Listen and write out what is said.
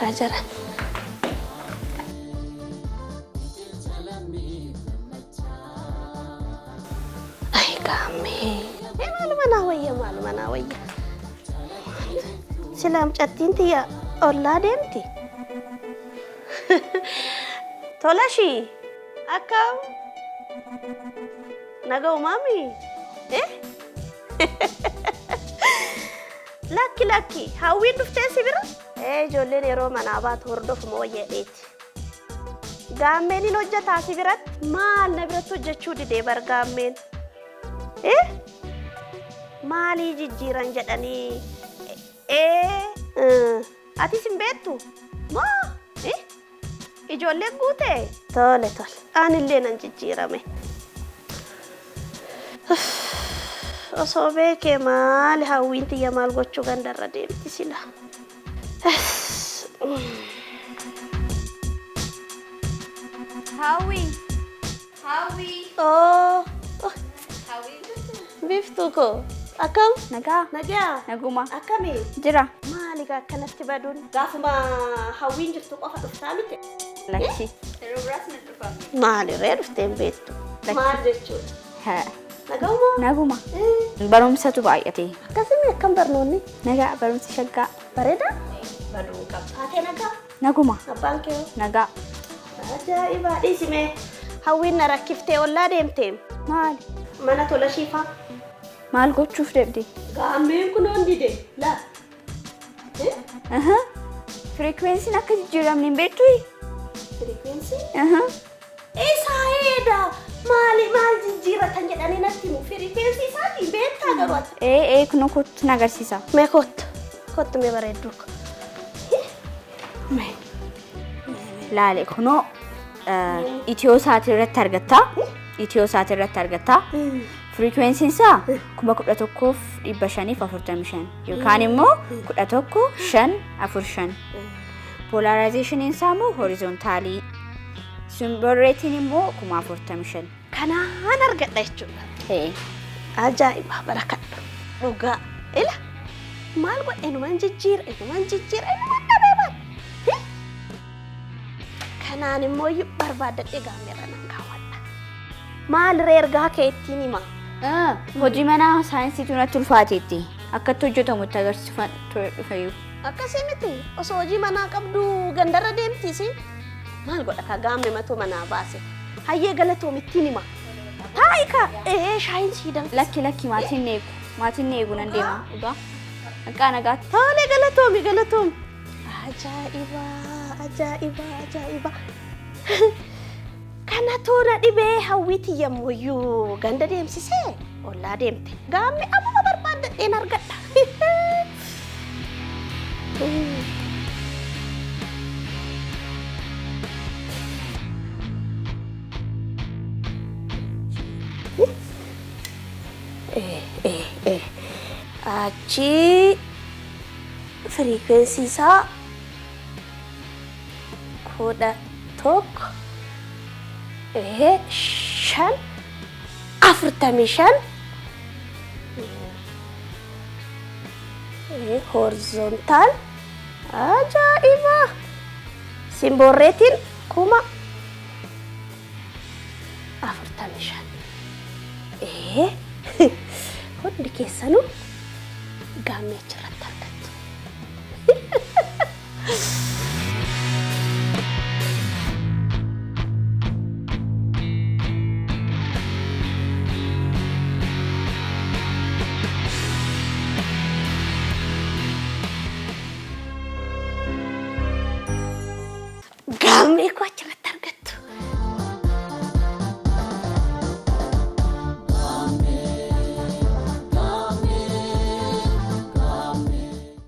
Yaa jara. Ay gaammee. Maaluma naa wayya maaluma naa wayya. Sila mucattiin tiyya ollaa deemti. Tolashii akkam nagaumaami? Eh? Lakki lakki hawwiin dhuftee si bira? Ee ijoolleen yeroo manaa baatu hordofuma wayya dheeti. Gaammeen hin hojjetaa si biratti? Maal na biratti hojjechuu didee bar gaammeen? Eh? Maalii jijjiiran jedhanii? Ee atis hin beektu? Moo? Eh? Ijoolleen guute? Tole tole. Anillee nan jijjiirame. Osoo beekee maali hawwiin tiyya maal gochuu gandarra deemti sila. Hawwi. Hawwi. Oo. Hawwi. Biftuu koo akkam? Nagaa. Nagaa. Naguma. Akkami? Jira. Maali gaa akkanatti baduun? Gaafuma hawwiin jirtu qofa dhuftaa miti? Lakki. Yeroo biraas na dhufame. Maalirree dhuftee hin beektu? Lakki. Maal jechuudha? Haa. Nagaumaa? Naguma. Barumsatu baay'ate. Akkasimi akkam barnoonni? Nagaa barumsi shaggaa. Bareedaa? Baduu qaba. Haatee nagaa? Naguma. Abbaan kee hoo? Nagaa. Ajaa'iba! Dhiisimee hawwiin na rakkiftee ollaa deemtee Maali? mana tola shiifaa. Maal gochuuf deemte? Gaammeen kun hundi dide laa. Firikweensiin akka jijjiiramne hin beektuu? Firikweensiin? Isaa eeda maali maal jijjiiratan jedhanii natti himu. Firikwensii isaatiin beektaa garuu ati. Ee ee kunoo kottu na agarsiisa. Mee kottu kottu mee bareedduu ko. Mee. Laale kunoo itiyoo saatii irratti argatta. Itiyoo saatii irratti argatta. Firikweensiin isaa 11,545 yookaan immoo 11,545. Poolaraayzeeshiniin isaa immoo horizontaalii. Simborreetiin immoo 45,000. Kanaan argadha jechuudha. Ee. Ajaa'iba barakadhu. Dhugaa. Ila maal godhe inuman jijjiira inuman jijjiira inuman dhabee maal. Kanaan immoo barbaadadhee gaammeerra nan kaawwadha. Maal ree ergaa kee ittiin hima? Hojii manaa saayinsiitu natti ulfaateetti. Akkatti hojjetamu itti agarsiifan ture dhufeyyuu. Akkasii miti osoo hojii manaa qabdu gandarra deemtiisi. Maal godha kaa gaamme matuu manaa baase. Hayyee galatoom ittiin hima. Taa'i kaa ee shaayiin sii danfisa. Lakki lakki maatiin ni eegu. Maatiin ni eegu nan deema. Dhugaa. Maqaa nagaatti. Tole galatoomi galatoomi. Ajaa'iba ajaa'iba ajaa'iba. Kana toona dhibee hawwiiti yammuyyuu ganda deemsisee ollaa deemte. Gaamme ammuma barbaaddadheen argadha. Achi firikwensii isaa 11 5 45 horizontaal ajaa'iba simboorreetiin 45,000 hundi keessanuu gaammee achirratti argattu. Gaammee koo achirratti